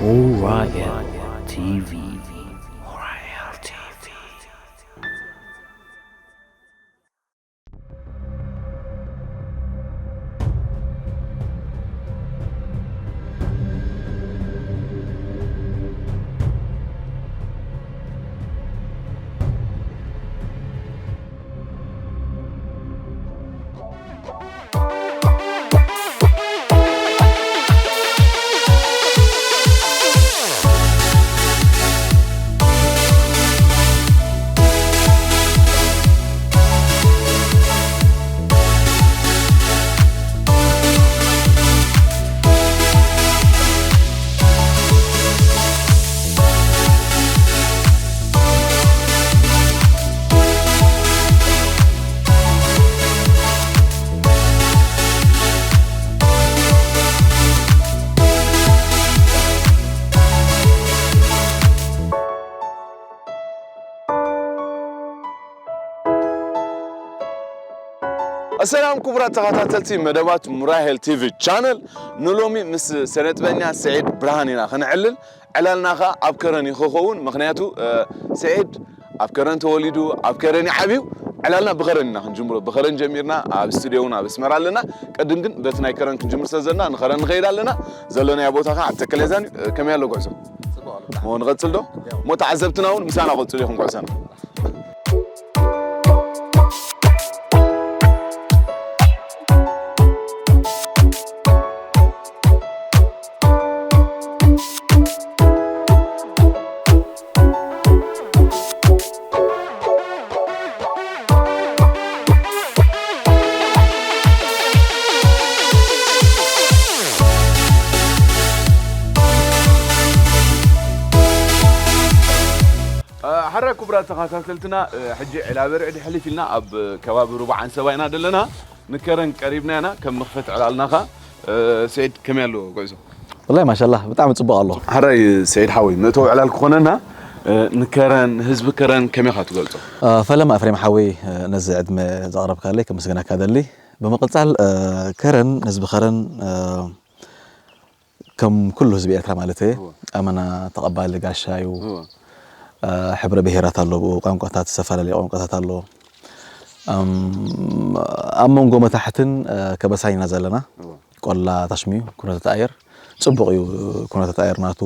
Orion T V. Orion T V. ኣሰላም ክቡራት ተኸታተልቲ መደባት ሙራሄል ቲቪ ቻነል፣ ንሎሚ ምስ ስነጥበኛ ስዒድ ብርሃን ኢና ክንዕልል። ዕላልና ኸኣ ኣብ ከረን እዩ ክኸውን፣ ምኽንያቱ፣ እ፣ ስዒድ ኣብ ከረን ተወሊዱ፣ ኣብ ከረን እዩ ዓብዩ። ዕላልና ብኸረን ኢና ክንጅምሮ፣ ብኸረን ጀሚርና፣ ኣብ ስቱድዮ እውን ኣብ ኣስመራ ኣለና። ቅድም ግን በቲ ናይ ከረን ክንጅምር ስለ ዘለና ንኸረን ንኸይድ ኣለና። ዘለናዮ ቦታ ኸኣ ኣብ ተከለ ዛን እዩ። እ፣ ከመይ ኣሎ ጉዕዞ? ጽቡቕ ኣሎ። እሞ ንቐጽል ዶ? ያው። እሞ ተዓዘብትና እውን ምሳና ቀጽሉ ኢኹም ጉዕዞና። እ፣ ሕራይ ክቡራት ተኸታተልትና፣ እ፣ ሕጂ ዕላበርዕድ ሕልፍ ኢልና ኣብ ከባቢ ሩባ ዓንሰባ ኢና ዘለና። ንከረን ቀሪብና ኢና። ከም መኽፈት ዕላልና ኸኣ፣ እ፣ ስዒድ ከመይ ኣሎ ጉዕዞ? ወላሂ ማሻላህ ብጣዕሚ ጽቡቕ ኣሎ። ሕራይ ስዒድ ሓወይ፣ መእተዊ ዕላል ክኾነና፣ እ፣ ንከረን፣ ህዝቢ ከረን ከመይ ኢኻ ትገልጾ? እ፣ ፈለማ ኤፍሬም ሓወይ፣ እ፣ ነዚ ዕድመ ዘቕረብካለይ ከመስግነካ ደሊ። ብምቕጻል፣ እ፣ ከረን፣ ህዝቢ ከረን፣ እ፣ ከም ኩሉ ህዝቢ ኤርትራ ማለት እየ። እወ። ኣመና ተቐባሊ ጋሻ እዩ። እወ። እ፣ ሕብረ ብሄራት ኣለዎ፣ ቋንቋታት፣ ዝተፈላለየ ቋንቋታት ኣለዎ። እም፣ ኣብ መንጎ መታሕትን፣ እ፣ ከበሳን ኢና ዘለና። እወ። ቆላ ታሽሚ እዩ፣ ኩነታት ኣየር ጽቡቕ እዩ፣ ኩነታት ኣየር ናቱ።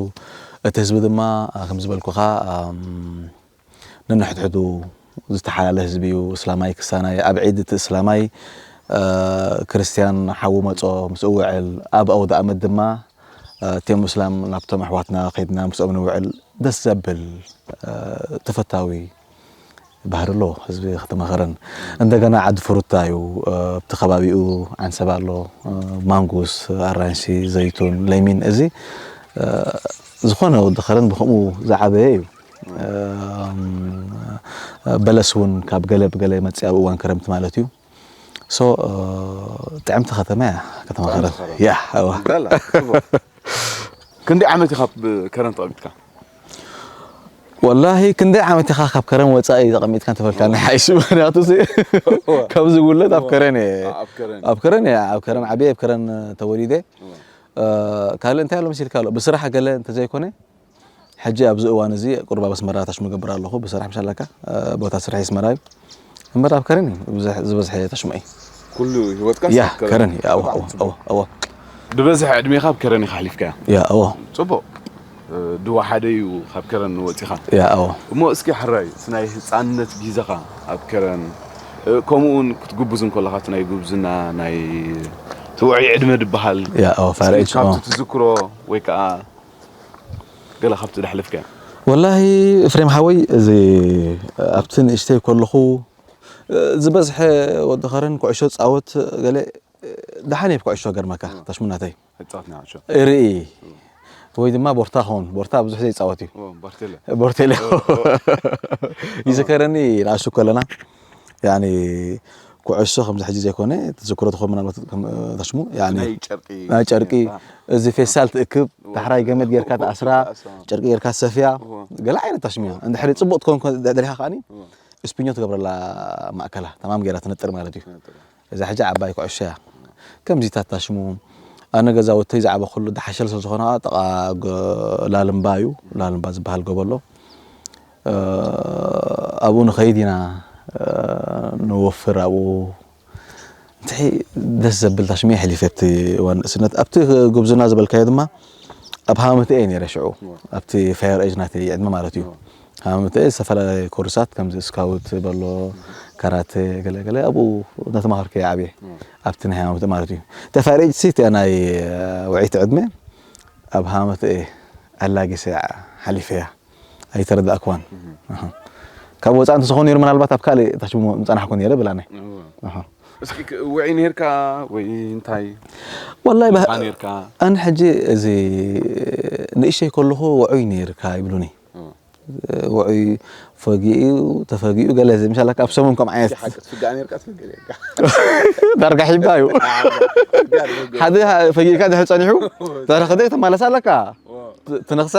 እቲ ህዝቢ ድማ፣ እ፣ ከም ዝበልኩኻ፣ እም፣ ነንሕድሕዱ ዝተሓላለ ህዝቢ እዩ። እስላማይ ክሳናይ፣ ኣብ ዒድ እቲ እስላማይ፣ እ፣ ክርስትያን ሓዉ መጾ ምስኡ ውዕል፣ ኣብ ኣውደ ኣመት ድማ፣ እ፣ እቶም እስላም ናብቶም ኣሕዋትና ከይድና ምስኦም ንውዕል ደስ ዘብል፣ እ፣ ተፈታዊ ባህሪ ኣሎ ህዝቢ ከተማ ከረን። እንደገና ዓዲ ፍሩታ እዩ፣ እ፣ ኣብቲ ከባቢኡ ዓንሰባ ኣሎ፣ እ፣ ማንጉስ፣ ኣራንሺ፣ ዘይቱን፣ ለሚን፣ እዚ፣ እ፣ ዝኾነ ወዲ ከረን ብኸምኡ ዝዓበየ እዩ። እም፣ በለስ እውን ካብ ገለ ብገለ ይመጽእ ኣብ እዋን ክረምቲ ማለት እዩ። ሶ፣ እ፣ ጥዕምቲ ከተማ እያ፣ ከተማ ጥዕምቲ ከረን። ከረን። ያ፣ እዋ። በላ፣ ጽቡቕ። ክንደይ ዓመት ኢኻ ኣብ ከረን ተቐሚጥካ? ወላሂ፣ ክንደይ ዓመት ኢኻ ካብ ከረን ወጻኢ ተቐሚጥካ እንተበልካኒ ሓይሽ፣ ምኽንያቱ ሲ፣ እዋ። ካብ ዝውለድ ኣብ እዋ። ከረን እየ። ኣብ ከረን። ኣብ ከረን እየ፣ ኣብ ከረን ዓብየ፣ ኣብ ከረን ተወሊደ። እዋ። እ፣ ካልእ እንታይ ኣሎ መሲልካ ኣሎ? ብስራሕ ገለ እንተዘይኮነ፣ ሕጂ ኣብዚ እዋን እዚ ቁሩብ ኣብ ኣስመራ ታሽሙ እገብር ኣለኹ፣ ብስራሕ ምሽ ኣለካ፣ እ፣ ቦታ ስራሕ ኣስመራ እዩ። እምበር ኣብ ከረን እዩ፣ ብዙሕ፣ ዝበዝሐ ታሽሙ እዩ። ኩሉ ህይወትካ ያ፣ ኣብ ከረን? ከረን እዩ፣ ኣዎ፣ ተባዕ ኣዎ፣ ጽቡቕ። ኣዎ፣ ኣዎ። ብበዝሒ ዕድሜኻ ኣብ ከረን ኢኻ ኣሕሊፍካያ? ያ፣ ኣዎ። ጽቡቕ። እ፣ ድዋ ሓደ እዩ ካብ ከረን ወጺኻ። ያ፣ ኣዎ። እሞ እስኪ ሕራይ፣ እቲ ናይ ህጻንነት ግዜኻ ኣብ ከረን፣ እ፣ ከምኡ እውን ክትጉብዝ እንከለኻ፣ እቲ ናይ ጉብዝና፣ ናይ እቲ ውዑይ ዕድመ ድበሃል፣ ያ፣ ኣዎ፣ እስኪ ፋርጅ፣ ካብቲ ኣዎ። ትዝክሮ ወይ ከኣ ገለ ካብቲ ደሕለፍካዮ? ወላሂ ኤፍሬም ሓወይ፣ እዚ ኣብቲ ንእሽተይ ከለኹ፣ ዝበዝሐ ወዲ ከረን ኩዕሾ ጻወት ገለ፣ ደሓን እየ ብኩዕሾ ገርመካ፣ እዎ። ታሽሙናተይ። ይጻወት ነዓሾ። ርኢ። ወይ ድማ ቦርታ ኸውን፣ ቦርታ ብዙሕ ዘይጻወት እዩ። እዎ፣ ቦርቴለ። ቦርቴለ። እዎ፣ እዎ። ይዝከረኒ ንኣሽቱ ከለና፣ ያኒ ኩዕሶ ከምዚ ሕጂ ዘይኮነ፣ ትዝክሮ ትኾን ምናልባት ከም፣ እ፣ ታሽሙ፣ ያኒ፣ ናይ ጨርቂ ናይ ጨርቂ፣ ጌርካ። እዚ ፌስታል ትእክብ፣ እዎ። ዳሕራይ ገመድ ጌርካ እዎ፣ ትኣስራ፣ ትኣስራ። ጨርቂ ጌርካ ትሰፍያ፣ እዎ። ገለ ዓይነት ታሽሙ እያ። እንድሕሪ ጽቡቕ ትኮን ኮ-፣ ደ-፣ ደሊኻ ከኣኒ፣ እዎ። እስፒኞ ትገብረላ ማእከላ፣ ተማም ጌራ ትነጥር ማለት እዩ። ትነጥር። እዛ ሕጂ ዓባይ ኩዕሾ እያ። ከምዚታት ታሽሙ፣ ኣነ ገዛውተይ ዝዓበኹሉ ዳሓሸል ስለ ዝኾነ፣ ጥቓ ገ-፣ ላልምባ እዩ። ላልምባ ዝበሃል ጎቦ ኣሎ። እ፣ ኣብኡ ንኸይድ ኢና፣ እ፣ ንወፍር ኣብኡ። እንታይ ደስ ዘብል ታሽሙ የሕሊፈ ኣብቲ እዋን ንእስነት። ኣብቲ ጉብዝና ዝበልካዮ ድማ ኣብ ሃመት እየ ነይረ ሽዑ። ኣብቲ ፋየር ኤጅ ናተይ ዕድመ ማለት እዩ። ሃመት እየ ዝተፈላለዩ ኮርሳት ከምዚ ስካውት በሎ፣ ካራተ፣ ገለ ገለ ኣብኡ እናተማሃርኩ እየ ዓብየ። ኣብቲ ናይ ሃመት ማለት እዩ። እታ ፋየር ኤጅ ሲ እቲኣ ናይ፣ እ፣ ውዕይቲ ዕድመ ኣብ ሃመት እየ ኣላጊሰ ሓሊፈያ። ኣይተረዳእክዋን። ኣሃ። ካብ ወፃኢ እንተዝኾን ነይሩ ምናልባት ኣብ ካልእ ታሽሙ ምፀናሕኩ ነይረ ብላኒ። ኣሃ። እስኪ ክ-፣ ውዒ ነይርካ ወይ እንታይ ወላሂ ባህ-፣ ነይርካ? ኣነ ሕጂ እዚ ንእሽተይ ከለኹ ውዑይ ነይርካ ይብሉኒ። እዎ። ውዑይ ፈጊኡ ተፈጊኡ ገለ እዚ ምሻላ ካብ ሰሙን ከም ዓይነት ሓቂ ትፍጋእ ነይርካ ትፍጋእ ነይርካ። ዳርጋ ሒባ እዩ። ሓደ ፈጊእካ ድሕር ጸኒሑ ተረኽደ ተመለስ ኣለካ። ትነኽሳ።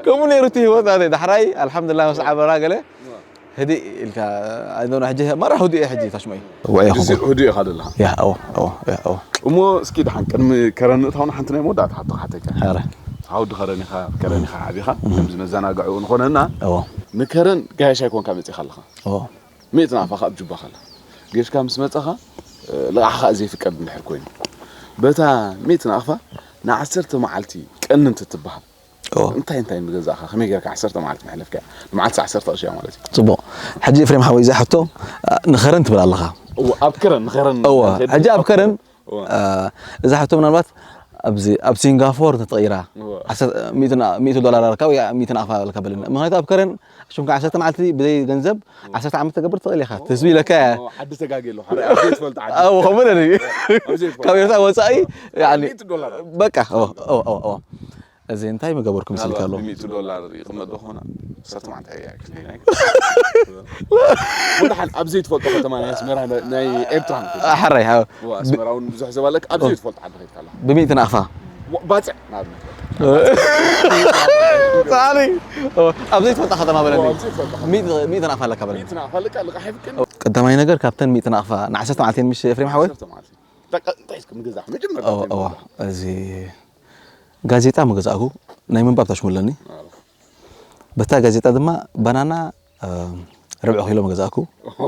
ከምኡ ነይሩ እቲ ህይወት ናተይ። ዳሕራይ ኣልሓምዱሊላህ ምስ ዓበራ ገለ ህድእ ኢልካ፣ ኣይዶን ሕጂ ማራ ህዱእ እየ ሕጂ ታሽሞይ። ውዑይ እዚ ይኹን። ህዱእ ኢኻ ዘለኻ። ያ፣ እዎ፣ እዎ፣ ያ፣ እዎ። እሞ እስኪ ደሓን ቅድሚ ከረን ምእታውና ሓንቲ ናይ መወዳእታ ሓቶ ክሓተካ። ኧረ። ዓውዲ ከረን ኢኻ፣ ከረን ኢኻ ዓቢኻ፣ ከምዚ መዘናግዒ እውን ኾነና። እዎ። ንከረን ጋያሽ ኣይኮንካ መጺኻ ኣለኻ። እዎ። ሚእቲ ናቕፋ ካብ ጁባኻ ኣላ። ጌሽካ ምስ መጻኻ፣ እ፣ ልቓሕኻ ዘይፍቀድ እንድሕር ኮይኑ። በታ ሚእቲ ናቕፋ ንዓሰርተ መዓልቲ ቀንንቲ ትበሃል። እዎ። እንታይ እንታይ ምገዛእኻ? ከመይ ጌርካ ዓሰርተ መዓልቲ መሕለፍካያ? ንመዓልቲ ዓሰርተ ቅርሺ እያ ማለት እዩ። ጽቡቕ። ሕጂ ኤፍሬም ሓወይ፣ እዛ ሕቶ፣ እ፣ ንኸረን ትብል ኣለኻ። እዎ፣ ኣብ ከረን፣ ንኸረን እዎ፣ ንኸይድ ሕጂ ኣብ ከረን፣ እዎ። እ፣ እዛ ሕቶ ምናልባት ኣብዚ፣ ኣብ ሲንጋፎር ተተቐይራ፣ እዎ። ዓሰርተ፣ ሚእቲ ና-፣ ሚእቲ ዶላር ኣለካ ወይ ሚእቲ ናቕፋ ኣለካ በለኒ። ምኽንያቱ ኣብ ከረን ሽምካ ዓሰርተ መዓልቲ ብዘይ ገንዘብ ዓሰርተ ዓመት ተገብር ትኽእል ኢኻ። ትህዝቢ ኢለካ እያ። እዎ፣ ዓዲ ተጋጊ ኣለኹ። ሓደ ኣብ ዘይትፈልጦ ዓዲ። ኣዎ፣ ከምኡ ነኒ። ኣብ ዘይትፈልጦ ካብ ኤርትራ ወጻኢ፣ ያኒ፣ ሚእቲ ዶላር። በቃ፣ እዎ፣ እዎ፣ እዎ፣ እዎ። እዚ እንታይ ምገበርኩም ይስልካ ኣሎ? ሚእቲ ዶላር ይቕመጥ ዶ ኾና? ዓሰርተ መዓልቲ እያ ክፍለይ ናይ ወላ ሓን ኣብ ዘይትፈልጦ ከተማ ናይ ኣስመራ፣ ናይ ኤርትራ። ኣሕራይ፣ ሃው። እዋ፣ ኣስመራ እውን ብዙሕ ሰብ ኣለካ። ኣብ ዘይትፈልጦ ዓዲ ከይድካ ኣለኻ። ብሚእቲ ናቕፋ። ዋ-፣ ባጽዕ ንኣብነት። ጻዕሪ። ኣብ ዘይትፈልጣ ከተማ በለኒ። ኣብ ዘይትፈልጣ ከተማ። ሚእቲ፣ ሚእቲ ናቕፋ ኣለካ በለኒ። ሚእቲ ናቕፋ ኣለካ፣ ልቓሕ ይፍቅድ። ቀዳማይ ነገር ካብተን ሚእቲ ናቕፋ ንዓሰርተ መዓልቲ ምሽ ኤፍሬም ሓወይ? ዓሰርተ መዓልቲ። በቃ እንታይ እስከ ምግዛእ? መጀመርታ እዎ፣ እንታይ እዎ። ምግዛእ? እዚ ጋዜጣ ምገዛእኩ፣ ናይ ምንባብ ታሽሙ ኣለኒ። ኣዎ። በታ ጋዜጣ ድማ ባናና፣ እ፣ ርብዒ ኪሎ ምገዛእኩ።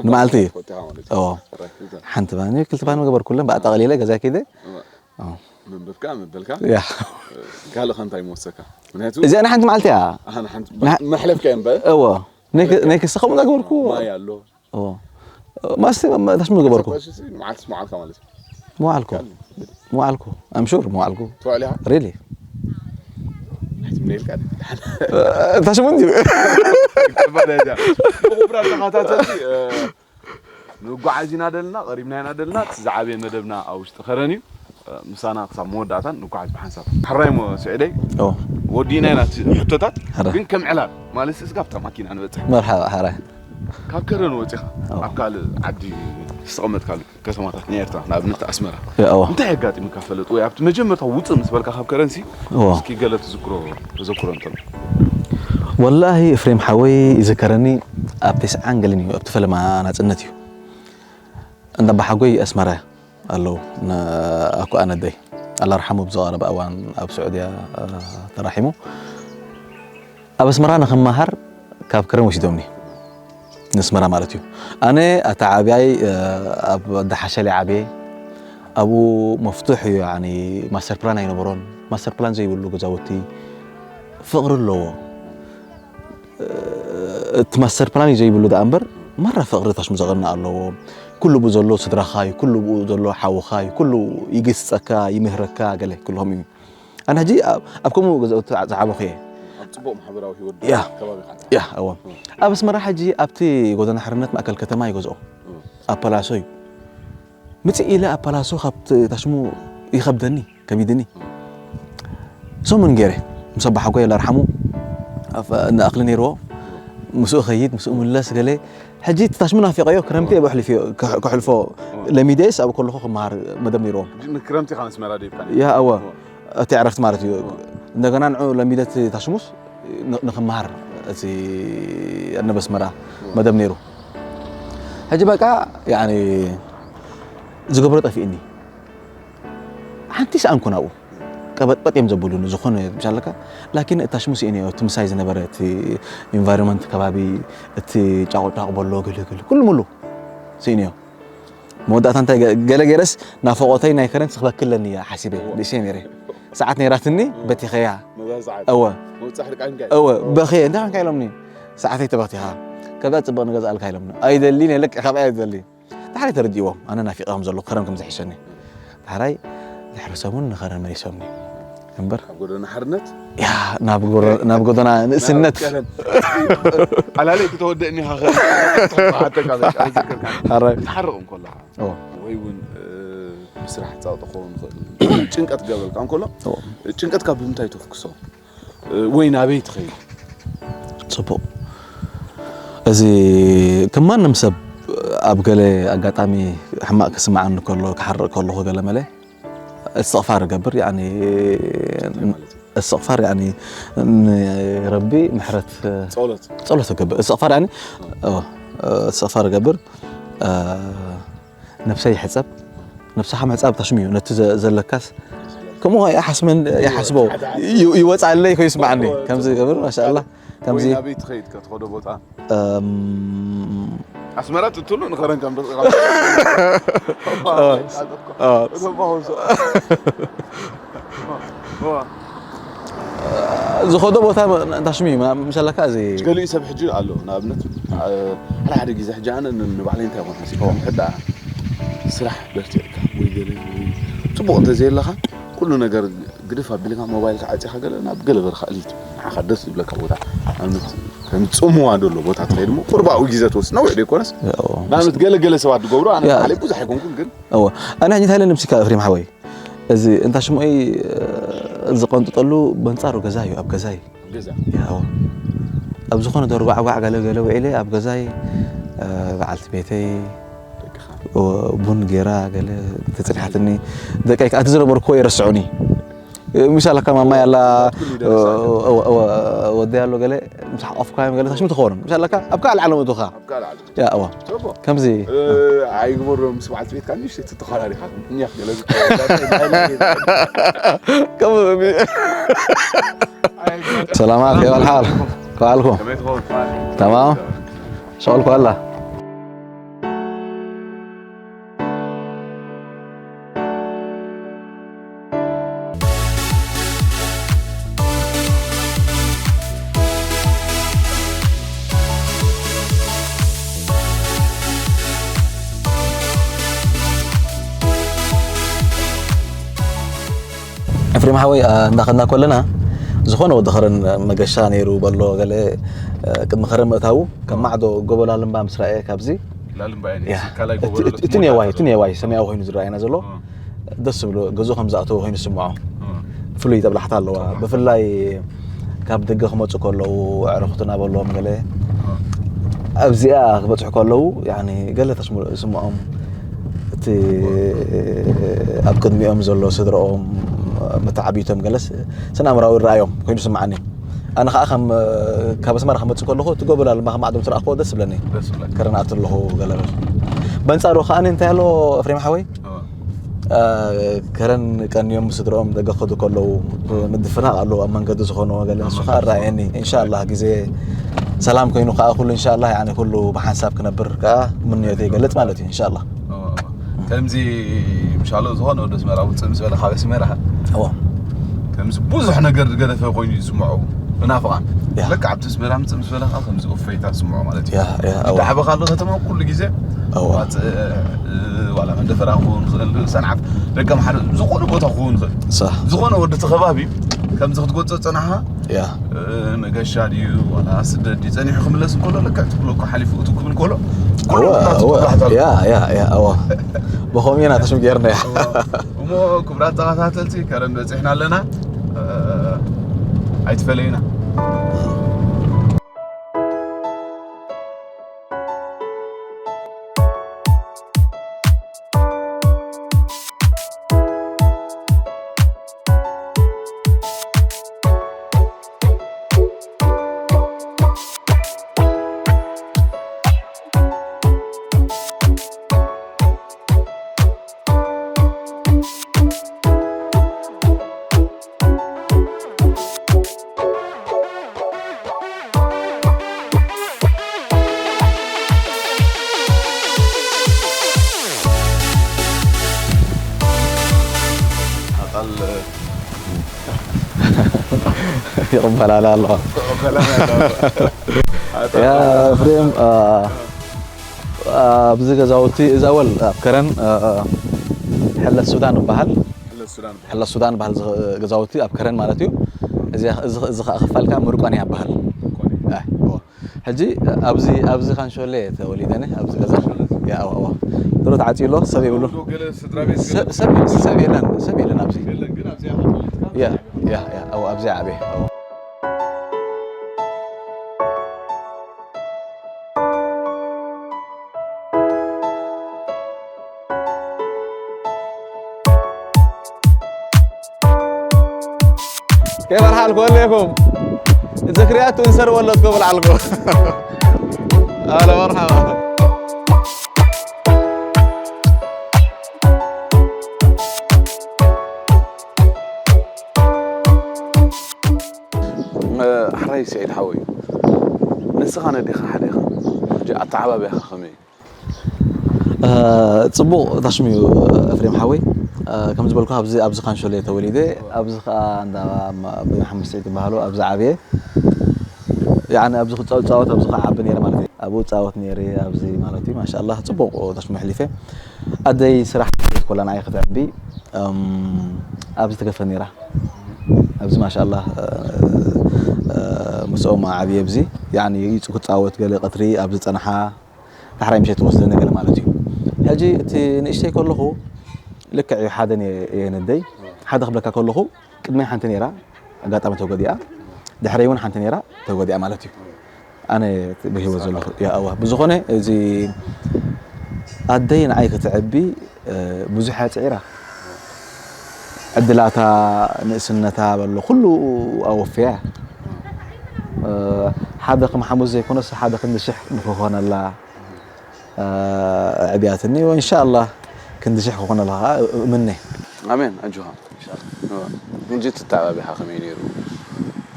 ንመዓልቲ እዩ። ፈቲኻ ማለት እዩ። እዎ። ራይት፣ እዛ። ሓንቲ ባኒ፣ ክልተ ባኒ ምገበርኩ፣ ኩለን ብኣጠቓሊለ ገዛእኪ ኢለ። እዋ። እዎ። መንበብካ፣ ምበልካ። ያ። ካልእ ከ እንታይ ምወሰካ? ምክንያቱ እዚኣ ንሓንቲ መዓልቲ እያ። ኣሃ፣ ንሓንቲ መሕለፍካ እምበር። እዎ። ናይ ክ-፣ ናይ ክስኻ ምዛ ገበርኩ። ማይ ኣሎ። እዎ። ማስቲ፣ ታሽሙ ገበርኩ። ሰብኣሽ እዚ ንመዓልቲ መዓልካ ማለት እዩ። መዋዕልኩ። መዋዕልኩ። I'm sure መዋዕልኩ። ትውዕል ኢኻ? Really? ኣይትምነ ኢልካ ድሓን። ታሽሙ እንዲ። ይገባና እያ። ብኹብራ ተኸታተልቲ፣ እ፣ ንጓዓዝ ኢና ደልና፣ ቀሪብና ኢና ደልና፣ እቲ ዝዓበየ መደብና ኣብ ውሽጢ ከረን እዩ። እ፣ ምሳና ክሳብ መወዳእታን ንጓዓዝ ብሓንሳብ። ሕራይ ሞ ስዕደይ፣ ኦ። ወዲና ኢና እቲ ሕቶታት፣ ሕራይ። ግን ከም ዕላል፣ ማለት እስካብታ ማኪና ንበጽሕ። መርሓባ፣ ሕራይ። ካብ ከረን ወጺኻ፣ ኦ። ኣብ ካልእ ዓዲ ዝተቐመጥካሉ ከተማታት ናይ ኤርትራ፣ ንኣብነት ኣስመራ። ያ፣ እዎ። እንታይ የጋጢምካ ፈለጥ? ወይ ኣብቲ መጀመርታ ውጽእ ምስ በልካ ካብ ከረንሲ፣ እዎ። እስኪ ገለ ትዝክሮ፣ ተዘክሮ እንተሎ። ወላሂ፣ ኤፍሬም ሓወይ ይዝከረኒ፣ ኣብ ተስዓን ገለን እዩ፣ ኣብቲ ፈለማ ናጽነት እዩ። እንዳ ኣባሓጎይ ኣስመራ ኣለዉ፣ ነ-፣ ኣኩ ኣነደይ። ኣላርሓሙ ብዝቐረበ እዋን ኣብ ስዑድያ፣ እ፣ ተራሒሙ። ኣብ ኣስመራ ንኽመሃር ካብ ከረን ወሲዶምኒ። ንኣስመራ ማለት እዩ። ኣነ ኣታ ዓብያይ፣ እ፣ ኣብ ኣዳሓሸል ዓብየ። ኣብኡ መፍቱሕ እዩ፣ ያኒ ማስተር ፕላን ኣይነበሮን። ማስተር ፕላን ዘይብሉ ገዛውቲ ፍቕሪ ኣለዎ። እ፣ እቲ ማስተር ፕላን እዩ ዘይብሉ ደኣ እምበር፣ ማራ ፍቕሪ ታሽሙ ዘቐንእ ኣለዎ። ኩሉ ብኡ ዘሎ ስድራኻ እዩ፣ ኩሉ ብኡ ዘሎ ሓውኻ እዩ፣ ኩሉ ይግስጸካ፣ ይምህረካ፣ ገለ ኩሎም እዩ። ኣነ ሕጂ ኣብ፣ ኣብ ከምኡ ገዛውቲ ዝዓበኹ እየ። ኣብ ጽቡቕ ማሕበራዊ ህይወት ያ። ከባቢ ኢኻ። ያ፣ እዎ። ኣብ ኣስመራ ሕጂ ኣብቲ ጎደና ሓርነት ማእከል ከተማ ይገዝኦ። ኣብ ፓላሶ እዩ። ምጽእ ኢለ ኣብ ፓላሶ ካብቲ ታሽሙ ይኸብደኒ፣ ከቢድኒ። ሰሙን ገይረ፣ ምስ ኣባሓጎይ ኣላርሓሙ፣ ኣፍ-፣ እንኣኽሊ ነይርዎ። ምስኡ ኸይድ፣ ምስኡ ምለስ ገለ። ሕጂ እቲ ታሽሙ ናፊቐዮ ክረምቲ እየ በሕልፍዮ ክሕ- ክሕልፎ ለሚደስ ኣብ ከለኹ ክመሃር መደብ ነይርዎም። ንክረምቲ ኢኻ ንስመራ ደይብካ ያ እወ እቲ ዕረፍቲ ማለት እዩ። እንደገና ንዑ ለሚደት ታሽሙስ ን- ንክመሃር እቲ ኣነበስመራ መደብ ነይሩ። ሕጂ በቃ ያኒ ዝገብሮ ጠፊእኒ። ሓንቲ ሰኣንኩ ናብኡ ቀበጥበጥ እዮም ዘብሉኒ ዝኾነ ምሻለካ። ላኪን እታ ሽሙ ስኢነዮ እቲ ምሳይ ዝነበረ እቲ ኢንቫይሮንመንት ከባቢ እቲ ጫቑጫቕ በሎ ግልግል ኩሉ ሙሉ ስኢነዮ። መወዳእታ እንታይ ገ- ገለ ገይረስ ናፈቆተይ ናይ ከረን ትኽበክለኒ እያ ሓሲበ ርእሰ ነይረ። ሰዓት ነይራትኒ በቲኸያ መዛዛዓት እወ መውፃሕ ሕርቃንካ እወ በኸየ እንታይ ኮንካ ኢሎምኒ። ሰዓተይ ተበኽቲኻ ከብዳ ፅበቕ ንገዝኣልካ ኢሎምኒ። ኣይደሊን እየ ለቂኻ ብኣ ኣይደሊ። ድሓር ተረዲእዎም ኣነ ናፊቐም ዘለኹ ከረን ከም ዝሕሸኒ። ድሓራይ ድሕሪ ሰሙን ንኸረን መሊሶምኒ እምበር ኣብ ጎደና ሓርነት ያ ናብ ጎረ- ናብ ጎደና ንእስነት ቀለም ኣላለይ ክተወደእኒ ኢኻ ሓተካ ሓራይ ትሓርቕ እንከለኻ ኦ ወይ እውን እ፣ ብስራሕ ፃውጥ ክኸውን ይኽእል ጭንቀት ገበልካ እንከሎ ኦ ጭንቀትካ ብምንታይ ተፍክሶ እ፣ ወይ ናበይ ትኸይድ ፅቡቕ። እዚ ከም ማንም ሰብ ኣብ ገለ ኣጋጣሚ ሕማቕ ክስምዓኒ ከሎ ክሓርቕ ከለኹ ገለ መለ እስትቕፋር እገብር ያኒ እስትቕፋር ያኒ ንረቢ ምሕረት ጸሎት ጸሎት እገብር እስትቕፋር ያኒ እስትቕፋር እገብር ነብሰይ ይሕጸብ ነብስኻ ምሕጻብ ታሽሙ እዩ ነቲ ዘለካስ ከምኡ ይሓስበን ይሓስቦ ይወፅኣለይ ኮይኑ ይስምዓኒ ከምዚ ይገብር ማሻላ ከምዚ ናበይ ትኸይድ ከትኸዶ ቦታ እም፣ ኣስመራ ትትሉ ንኸረን ከም ደቂ ዝኸዶ ቦታ እንታይ ሽሙ እዩ ምሻለካ እዚ ገሊኡ ሰብ ሕጂ ኣሎ ንኣብነት ሓደ ሓደ ግዜ ሕጂ ኣነ ንባዕለይ እንታይ ኮን ሓሲብካ ሕዳ ስራሕ በርቲዕካ ወይ ገለ ወይ ፅቡቕ እንተዘየለካ ኩሉ ነገር ግድፍ ኣቢልካ ሞባይልካ ዓፂኻ ገለ ናብ ገለ በረኻ ኣልሂት ንዓኻ ደስ ዝብለካ ቦታ ኣብነት ከም ፅምዋ ደሎ ቦታ ትኸይድ ሞ ቁርባኡ ግዜ ትወስድ ነዊሕ ዘይኮነስ ንኣብነት ገለ ገለ ሰባት ዝገብሩ ኣነ ባዕለይ ብዙሕ ኣይኮንኩን ግን እወ ኣነ ሕጂ እንታይ ኢለ ነብሲካ እፍሪም ሓወይ እዚ እንታ ሽሞይ ዝቐንጥጠሉ በንፃሩ ገዛ እዩ ኣብ ገዛ እዩ ገዛ ያው ኣብ ዝኾነ ደርጓዕጓዕ ገለ ገለ ውዒለ ኣብ ገዛይ በዓልቲ ቤተይ ቡን ጌራ ገለ ተፅኒሓትኒ ደቀይ ከኣ እቲ ዝነበርኩዎ ይረስዑኒ ምሻለካ ማማ ያላ ወደ ያሎ ገለ ምስ ሓቆፍካዮም ገለ ታሽሙ ትኸውን ምሻለካ ኣብ ካልእ ዓለም እቱኻ ኣብ ካልእ ዓለም ያ እዋ ጽቡቕ ከምዚ ኣይግበሮ ምስ በዓልቲ ቤትካ ንእሽተይ ትተኻራሪኻ እኛፍ ገለ ከምዚ ሰላማት ከይበልሓል ከበዓልኩም ከመይ ትኸውን ተማም ሸቕልኩ ኣላ ኤፍሬም ሓወይ እንዳኸድና ከለና ዝኾነ ወዲ ኸረን መገሻ ነይሩ በሎ ገለ ቅድሚ ኸረን ምእታዉ ከም ማዕዶ ጎቦ ላልምባ ምስ ረኣየ ካብዚ ላልምባ እቲ ነዋይ እቲ ነዋይ ሰማያዊ ኮይኑ ዝረኣየና ዘሎ ደስ ዝብሎ ገዝኡ ከም ዝኣተወ ኮይኑ ዝስምዖ ፍሉይ ጠብላሕታ ኣለዋ ብፍላይ ካብ ደገ ክመፁ ከለዉ ኣዕርኽቱ እናበሎም ገለ ኣብዚኣ ክበፅሑ ከለዉ ገለ ተስምዖም እቲ ኣብ ቅድሚኦም ዘሎ ስድረኦም መተዓቢቶም ገለስ ስነ ኣምራዊ ረኣዮም ኮይኑ ስምዓኒ ኣነ ከዓ ከም ካብ ኣስመራ ክመፅእ ከለኹ እቲ ጎበላ ልማ ከም ዓዶም ዝረኣኽዎ ደስ ዝብለኒ ከረን ኣት ኣለኹ ገለ በል በንፃሩ ከዓ እንታይ ኣሎ ፍሬም ሓወይ ከረን ቀንዮም ስድረኦም ደገ ክኸዱ ከለዉ ምድፍናቕ ኣለዎ ኣብ መንገዲ ዝኾነ ገለ ንሱ ከዓ ኣረኣየኒ እንሻላ ግዜ ሰላም ኮይኑ ከዓ ኩሉ እንሻላ ኩሉ ብሓንሳብ ክነብር ከዓ ምንዮት ይገልፅ ማለት እዩ እንሻላ ከምዚ ምሻሎ ዝኾነ ወደ ኣስመራ ውፅእ ምስ በለ ካብ ኣስመራ ከምዚ ብዙሕ ነገር ዝገደፈ ኮይኑ ይስምዖ ብናፍቓ ልክዕ ኣብቲ ኣስመራ ምፅእ ምስ በለ ከዓ ከምዚ እፎይታ ዝስምዖ ማለት እዩ ዳዕበ ካሎ ከተማ ኩሉ ግዜ ዋላ መንደፈራ ክኸውን ይኽእል ሰንዓፍ ደቀ ምሓረ ዝኾነ ቦታ ክኸውን ይኽእል ዝኾነ ወዲ እቲ ከባቢ ከምዚ ክትጎፆ ፀናሓ መገሻ ድዩ ዋላ ስደት ድዩ ፀኒሑ ክምለስ እንከሎ ልክዕ ትብሎ እኮ ሓሊፉ እቱ ክብል ከሎ ኩሉ እዋ ብኸምኡ ኢና ተሽም ጌርና እሞ ክቡራት ተኸታተልቲ ከረን በፂሕና ኣለና ኣይትፈለዩና ርበላላ ኣለዋ። ያ፣ ኤፍሬም፣ አ፣ አ፣ ኣብዚ ገዛውቲ፣ እዚ ኣወል ኣብ ከረን፣ አ፣ አ፣ ሕለት ሱዳን ይበሃል። ሕለት ሱዳን ይበሃል። ሕለት ሱዳን ይበሃል፣ እዚ ገዛውቲ ኣብ ከረን ማለት እዩ። እዚ፣ እዚ፣ እዚ ኸዓ ክፋልካ ምርቋን ይበሃል። ምርቋን። አ፣ እዎ። ሕጂ ኣብዚ፣ ኣብዚ ካንሾሌ ተወሊደ ኣነ፣ ኣብዚ ገዛ። ያ፣ እዋ፣ እዋ። ድሮ ተዓጽዩ ኣሎ፣ ሰብ የብሉን። ዶ ገለ ስድራ ቤት ገለ ሰብ፣ ሰብ፣ ሰብ የለን፣ ሰብ የለን ኣብዚ። የለን፣ ግን ኣብዚኣ ተወሊድካ? ያ፣ ያ፣ ያ፣ እዋ፣ ኣብዚኣ ዓብየ፣ እዋ። كيف الحال كلكم؟ زكريات تنسر ولا تقبل علقو؟ هلا، مرحبا. ሕራይ ሰዒድ ሓወይ፣ ንስኻ ነዴኻ ሓደ ኢኻ። ሕጂ ኣተዓባብያኻ ከመይ እዩ? እ፣ ጽቡቕ ታሽሙ እዩ፣ ኤፍሬም ሓወይ። እ፣ ከም ዝበልኩ ኣብዚ፣ ኣብዚ ካንሾሌ ተወሊደ፣ ኣብዚ ኸኣ እንዳ ማ-፣ ኣቦይ መሓመድ ስዒድ ዝበሃሉ ኣብዚ ዓብየ። ያዕኒ ኣብዚ ክጻወት፣ ጻወት ኣብዚ ኸዓ ዓቢ ነይረ ማለት እዩ። ኣብኡ ጻወት ነይረ ኣብዚ ማለት እዩ። ማሻኣላህ ጽቡቕ ታሽሙ ኣሕሊፈ። ኣደይ ስራሕ ኮላ ንዓይ ከተዕቢ፣ እም፣ ኣብዚ ትገፈ ነይራ። ኣብዚ ማሻኣላህ፣ እ፣ እ፣ ምስኦም ዓብየ ኣብዚ፣ ያዕኒ ይጽ-፣ ክጻወት ገለ ቀትሪ ኣብዚ ጸንሓ፣ ዳሕራይ ምሸት ትወስደኒ ገለ ማለት እዩ። ሕጂ እቲ ንእሽተይ ከለኹ ልክዕ እዩ፣ ሓደ ነየ-፣ እየ ነደይ። ሓደ ክብለካ ከለኹ ቅድመይ ሓንቲ ነይራ፣ ኣጋጣሚ ተጎዲኣ፣ ድሕረይ እውን ሓንቲ ነይራ፣ ተጎዲኣ ማለት እዩ። ኣነ ብህይወት ዘለኹ፣ ያ፣ እዋ። ብዝኾነ፣ እዚ ኣደይ ንዓይ ክትዕቢ፣ እ፣ ብዙሕ እያ ጽዒራ። ዕድላታ፣ ንእስነታ በሎ፣ ኩሉ ኣወፍያ እያ። እ፣ ሓደ ከም ሓሙስ ዘይኮነስ፣ ሓደ ክንዲ ሽሕ ንክኾነላ፣ እ፣ ኣዕብያትኒ። ወኢንሻኣላህ ክንዲ ሽሕ ክኾነላ ኸዓ እምነ። ኣሜን፣ ኣጆኻ። ሕጂ እቲ ኣተዓባብያኻ ከመይ ነይሩ?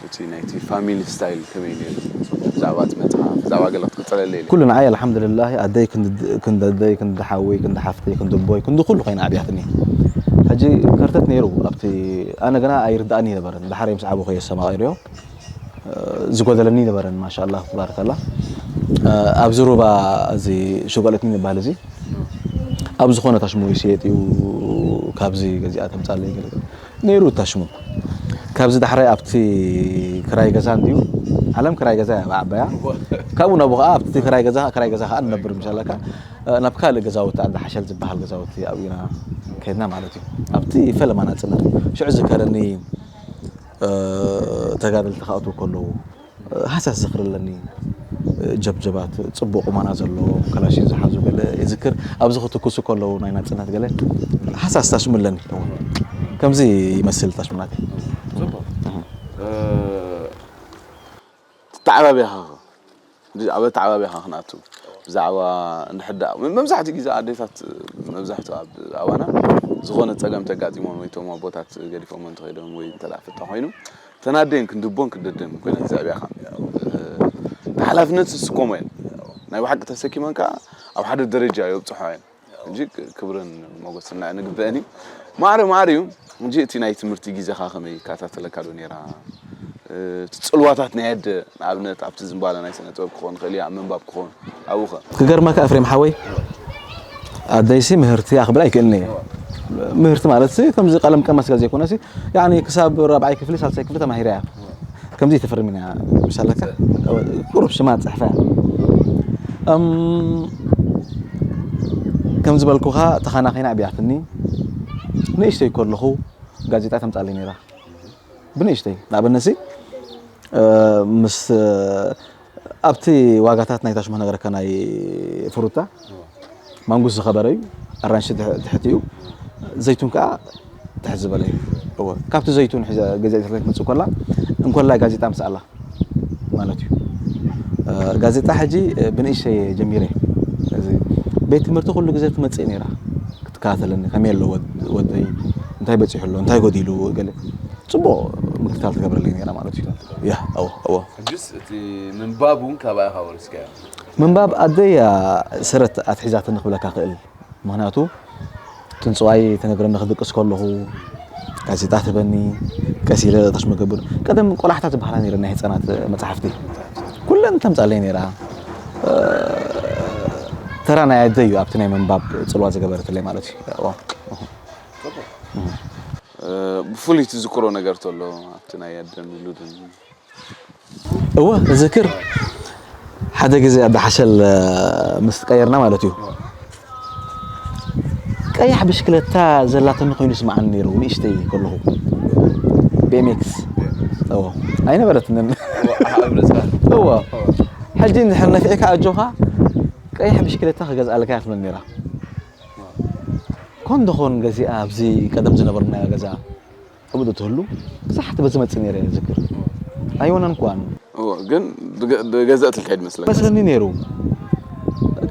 እቲ ናይቲ ፋሚሊ ስታይል ከመይ ነይሩ? ብዛዕባ እቲ መጽሓፍ፣ ብዛዕባ ገለ ክትቅጽለለይ ኢለ። ኩሉ ንዓይ ኣልሓምዱሊላህ፣ ኣደይ ክንዲ፣ ክንዲ ኣደይ፣ ክንዲ ሓወይ፣ ክንዲ ሓፍተይ፣ ክንዲ ኣቦይ፣ ክንዲ ኩሉ ኮይና ኣዕብያትኒ። ሕጂ ከርተት ነይሩ ኣብቲ፣ ኣነ ግና ኣይርድኣኒ ነበረን። ድሓር ምስ ዓበኹ እየ ኣስተማቒረዮ። ዝጎደለኒ ነበረን፣ ማሻኣላህ፣ ተባረከላ። ኣብዚ ሩባ፣ እዚ ሸጓሊት ንበሃል፣ እዚ ኣብ ዝኾነ ታሽሙ ይሽየጥ እዩ፣ ካብዚ ገዚኣ ተምጻለይ ገለ ነይሩ ታሽሙ። ካብዚ ዳሕራይ ኣብቲ ክራይ ገዛ እንድዩ፣ ዓለም ክራይ ገዛ እያ ብዓባያ። ካብኡ ናብኡ ከኣ ኣብቲ ክራይ ገዛ፣ ክራይ ገዛ ከኣ ንነብር፣ ምሻለካ፣ ናብ ካልእ ገዛውቲ፣ ዓዲ ሓሸል ዝበሃል ገዛውቲ ኣብኡ ኢና ከይድና ማለት እዩ። ኣብቲ ፈለማ ናጽነት ሽዑ ዝከረኒ፣ እ፣ ተጋደልቲ ክኣትዉ ከለዉ፣ እ፣ ሃሳስ ዝኽሪ ኣለኒ። እ፣ ጀብጀባት፣ ጽቡቕ ቁመና ዘለዎም፣ ከላሽን ዝሓዙ ገለ ይዝክር። ኣብዚ ክትኩሱ ከለዉ ናይ ናጽነት ገለ ሃሳስ ታሽሙ ኣለኒ። እወ። ከምዚ ይመስል ታሽሙ ናተይ። ጽቡቕ። እህ። እ፣ ትተዓባብያ ኸ? ብዛዕባ ኣተዓባብያኻ ክንኣቱ፣ ብዛዕባ እንድሕር ደኣ፣ መ-፣ መብዛሕትኡ ግዜ ኣዴታት፣ መብዛሕትኡ ኣብ ኣባና ዝኾነ ጸገም ተጋጢሞን ወይ እቶም ኣቦታት ገዲፎሞ እንተኸይዶም ወይ እንተ ደኣ ፍታ ኮይኑ፣ እተን ኣዴን ክንዲ ኣቦን ክንዲ ኣደን ኮይነን ዘዕብያኻ። እቲ ሓላፍነት ዝስከሞ እየን። ናይ ብሓቂ ተሰኪመን ከኣ ኣብ ሓደ ደረጃ የብጽሖ እየን። እንጂ ክ-፣ ክብርን ሞገስን ንግበአን እዩ። ማዕረ ማዕረ እዩ። እንጂ እቲ ናይ ትምህርቲ ግዜኻ ከመይ ይከታተለካ ዶ ነይራ? እ፣ እቲ ጽልዋታት ናይ ኣደ፣ ንኣብነት ኣብቲ ዝንባለ ናይ ስነ ጥበብ ክኸውን ይኽእል እዩ፣ ኣብ ምንባብ ክኸውን፣ ኣብኡ ኸ? ክገርመካ ኤፍሬም ሓወይ፣ ኣደይሲ ምህርቲ እያ ክብል ኣይክእልን እየ። ምህርቲ ማለትሲ ከምዚ ቀለም ቀመስ ገለ ዘይኮነሲ፣ ያዕኒ ክሳብ ራብዓይ ክፍሊ፣ ሳልሳይ ክፍሊ ተማሂራ እያ። ከምዚ ተፈርም ኢና፣ ምሳለካ ቁሩብ ሽማ ጽሕፈ። እም፣ ከም ዝበልኩኻ ተኻናኺና ኣዕብያትኒ። ንእሽተይ ከለኹ ጋዜጣ ተምጻለይ ነይራ። ብንእሽተይ፣ ንኣብነትሲ፣ እ፣ ምስ፣ ኣብቲ ዋጋታት ናይ ታሽሙ ነገረካ ናይ ፍሩታ፣ ማንጉስ ዝኸበረ እዩ፣ ኣራንሺ ትሕ-፣ ትሕቲ እዩ፣ ዘይቱን ከኣ ትሕት ዝበለ እዩ። እወ፣ ካብቲ ዘይቱን ሒዘ ገዚኣ ክትመጽእ ከላ፣ እንኮላይ ጋዜጣ ምስ ኣላ ማለት እዩ። እ፣ ጋዜጣ ሕጂ፣ እ፣ ብንእሽተይ ጀሚረ። እዚ ቤት ትምህርቲ ኩሉ ግዜ ትመጽእ ነይራ፣ ክትከታተለኒ፣ ከመይ ኣሎ ወድ-፣ ወደይ፣ እንታይ በጺሑ ኣሎ፣ እንታይ ጎዲሉ፣ ገለ ጽቡቕ ምክትታል ትገብረለይ ነይራ ማለት እዩ። ያ፣ እወ፣ እወ። ሕጅስ እቲ ምንባብ እውን ካባኣ ኢኻ ወሪስካዮ? ምንባብ ኣደይ እያ ሰረት ኣትሒዛትኒ ክብለካ ክእል። ምኽንያቱ፣ ጽንጽዋይ ትነግረኒ ክድቅስ ከለኹ፣ ጋዜጣ ትበኒ፣ ቀስ ኢለ ታሽሙ ገብር። ቀደም ቆላሕታ ዝበሃላ ነይረ ናይ ህፃናት መፅሓፍቲ። ኩለን ተምፃለይ ነይራ። እ፣ ተራ ናይ ኣደ እዩ ኣብቲ ናይ ምንባብ ፅልዋ ዝገበረትለይ ማለት እዩ። እዋ። እ፣ ብፍሉይ ትዝክሮ ነገር ተሎ ኣብቲ ናይ ኣደን ውሉድን? እወ፣ እዝክር ሓደ ግዜ ኣብ ሓሸል ምስ ቀየርና ማለት እዩ። ቀያሕ ብሽክለታ ዘላትኒ ኮይኑ ስምዓኒ ነይሩ፣ ንእሽተይ ከለኹ። ቢ ኤም ኤክስ። እወ፣ ኣይነበረትንን። እወ፣ ሕጂ እንድሕር ነፊዕካ ኣጆኻ፣ ቀያሕ ብሽክለታ ክገዝኣልካ እያ ትብለኒ ነይራ። ኮን ደኾን ገዚኣ ኣብዚ ቀደም ዝነበርናዮ ገዛ። ኣብኡ ትህሉ ብዙሓት በዚ መጽእ ነይረ ዝክር ኣይወነን ኳን እዎ ግን ብገ- ብገዛእ ትልካ ይመስለካ መስለኒ ነይሩ።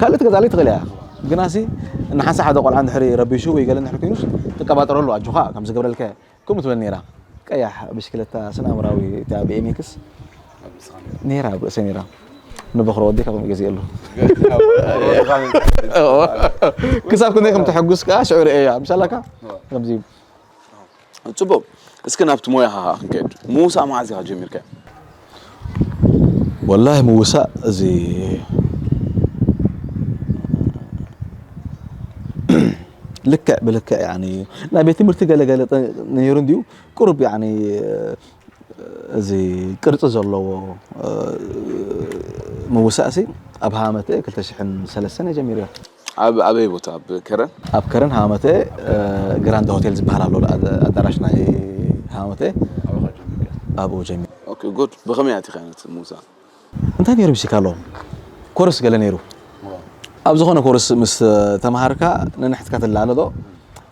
ካልእ ትገዛለይ ትኽእል እያ። ግናሲ ንሓንሳ ሓደ ቆልዓ እንድሕሪ ረቢሹ ወይ ገለ እንድሕሪ ኮይኑስ ትቀባጠረሉ ኣጆኻ ከም ዝገብረልካ ከምኡ ትብል ነይራ። ቀያሕ ብሽክለታ ስነ ኣምራዊ እታ ቢኤምኤክስ ነይራ ኣብ ርእሰይ ነይራ። ንበኽሮ ወዲ ካብ ገዚእሉ ክሳብ ክንደይ ከም ተሐጉስ ከዓ ሽዑ ርእያ ምሻላካ ከምዚ ፅቡቅ እስኪ ናብቲ ሞያኻ ክንከድ ምውሳእ መዓዝ ኢኻ ጀሚርካ ወላሂ ምውሳእ እዚ ልክዕ ብልክዕ ያኒ ናይ ቤት ትምህርቲ ገለገለ ነይሩ እንዲዩ ቁሩብ ያኒ እዚ ቅርፂ ዘለዎ ምውሳእሲ ኣብ ሃመተ ክልተ ሽሕን ሰለስተን ጀሚርያ ኣብ ኣበይ ቦታ ኣብ ከረን ኣብ ከረን ሃመተ ግራንድ ሆቴል ዝበሃል ኣሎ ኣዳራሽ ናይ ሃመተ ኣብኡ ጀሚር ጉድ ብኸመይ ኣቲኻ ነቲ ምውሳእ እንታይ ነይሩ ምሽካ ኣለዎም ኮርስ ገለ ነይሩ ኣብ ዝኾነ ኮርስ ምስ ተምሃርካ ንንሕትካ ትላለዶ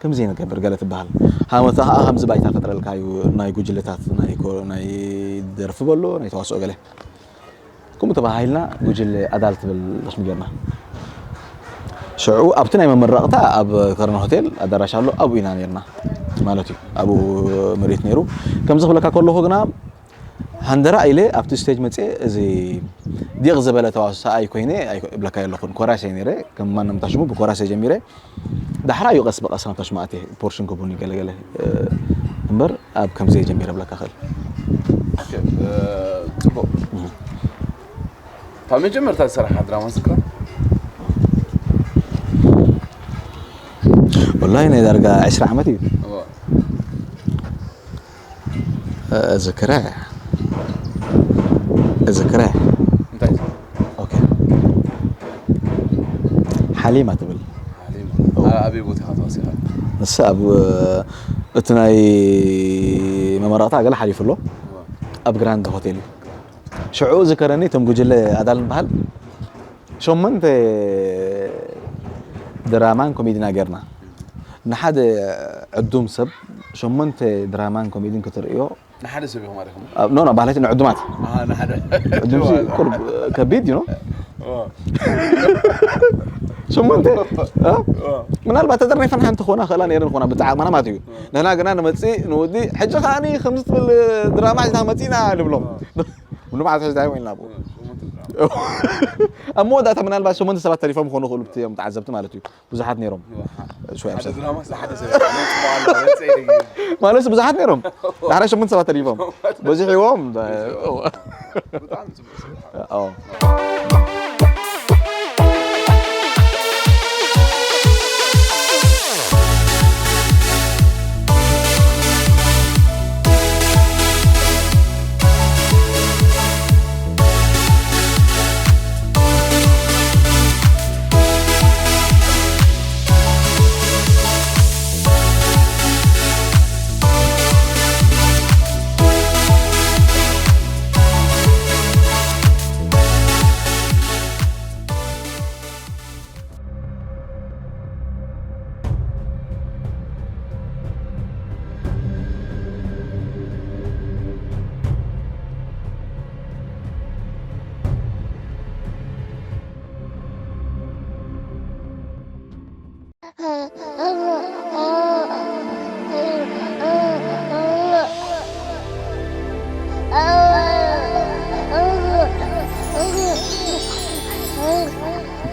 ከምዚ ንገብር ገለ ትበሃል ሃመተ ከዓ ከምዚ ባይታ ፈጥረልካ እዩ ናይ ጉጅለታት ናይ ደርፊ በሎ ናይ ተዋስኦ ገለ ከምኡ ተባሂልና ጉጅለ ኣዳል ትብል ረስሚ ጌርና ሽዑ ኣብቲ ናይ መመረቕታ ኣብ ከርነ ሆቴል ኣዳራሽ ኣሎ ኣብኡ ኢና ነርና ማለት እዩ ኣብኡ ምርኢት ነይሩ ከምዚ ክብለካ ከለኹ ግና ሃንደራ ኢለ ኣብቲ ስቴጅ መፅየ እዚ ዲቕ ዝበለ ተዋሳኣይ ኮይነ እብለካ የለኹን ኮራስ እየ ነይረ ከም ማንም ታሽሙ ብኮራስ እየ ጀሚረ ዳሕራ እዩ ቀስ ብቀስ ናብታ ሽማእቲ ፖርሽን ክቡኒ ገለገለ እምበር ኣብ ከምዚ እየ ጀሚረ ብለካ ክእል ፅቡቅ ካብ መጀመርታ ዝሰራሕካ ድራማ ዝክራ ወላሂ ናይ ዳርጋ ዕስራ ዓመት እዩ እዝክረ እዝክረ እንታይ ሓሊማ ትብል ኣበይ ቦታ ኢኻ ተዋሲኻ ንሳ ኣብ እቲ ናይ መመረቕታ ገለ ሓሊፉ ኣሎ ኣብ ግራንድ ሆቴል እዩ ሽዑ ዝከረኒ እቶም ጉጅለ ኣዳል ንበሃል ሸሞንተ ድራማን ኮሜዲና ገርና ንሓደ ዕዱም ሰብ ሸሞንተ ድራማን ኮሜዲን ክትርእዮ ንሓደ ሰብ ኢኹም ኣሪኹም ኖ ኖ ባህለቲ ንዕዱማት ንሓደ ዕዱም ቁርብ ከቢድ እዩ ኖ ሸሞንተ ምናልባት ተደርኒፈን ሓንቲ ክኾና ክእላ ነይረን ክኾና ብጣዕማና ማለት እዩ ንሕና ግና ንመፅእ ንወዲ ሕጂ ከዓኒ ከምዚ ትብል ድራማ ሒዝና መፂና ንብሎም ንብዓት ሕዝዳ እዮም ኢልና ብኡ ኣብ መወዳእታ ምናልባት ሸሞንተ ሰባት ተሪፎም ክኾኑ ክእሉ እዮም ተዓዘብቲ ማለት እዩ ብዙሓት ነይሮም ማለት ብዙሓት ነይሮም ዳሕራይ ሸሞንተ ሰባት ተሪፎም በዚሕዎም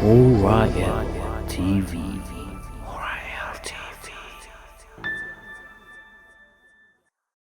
Orion T V.